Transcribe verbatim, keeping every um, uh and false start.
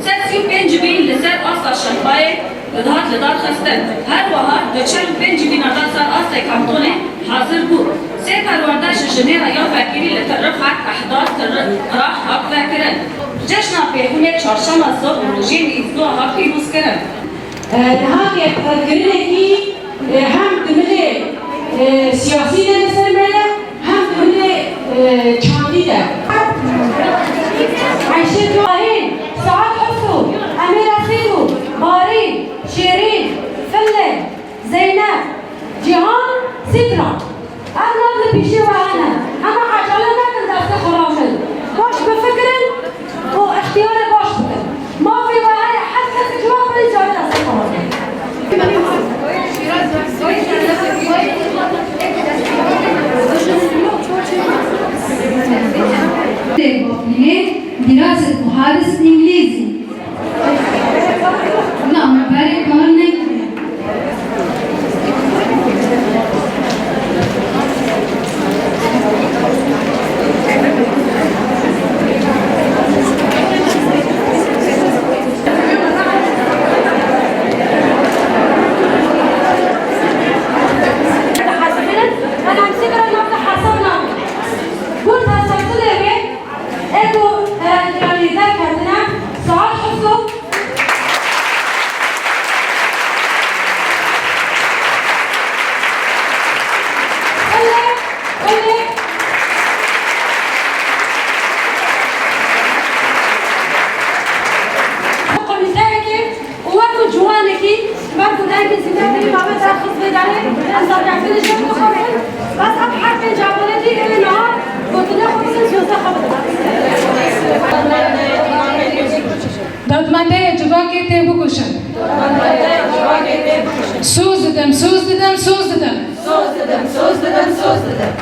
Sed sî û pênc bîn li ser asta şexbayê dihat li dar xistin. Her wiha du çar û pênc bîna da ser astê kantonê hazir bû. Sê perwerde ji jinê re ya vekirî li Tirixek, Ehdas, Tirix, Qirax hat vekirin. Cejna pêxûnê çarşema sor û rojê nîzdû hat pîroz kirin. Niha kêfxwekirinekî, e, hem di milê, e, siyasî de li ser me ye, hem di milê, e, çandî de. Eyşê Cahîn, Saet Husu, Emîr Esîdû, Barî, Şêrîn, Fille, Zeynep, Cîhan, Sîtra. Ev nav li pîşê we hene. Hema ecele nekin destê xwe rakin. Baş bifikirin û îxtiyarê baş bikin. Mafê we heye her kesek ji we pey care destê xwe rakin. Bafînê, dirasê muharis îngilîzî. Na, me berê kar nekiriye. Got teselsulê wê, ê ku herêmkiranî derketine, saet heft. Qile, qile. Komîteyekê û wek ku ciwanekî, ber ku dengê zînetê babet derxist vê derê, em serkeftinê jê bixwazin, bes ev her pênc hevalêtî ê niha gotinê xwe bidin, soza xwe bidin. Dadmendeyê civakê tê bikuşin. Soz didim, soz didim, soz didim. Soz didim, soz didim, soz didim.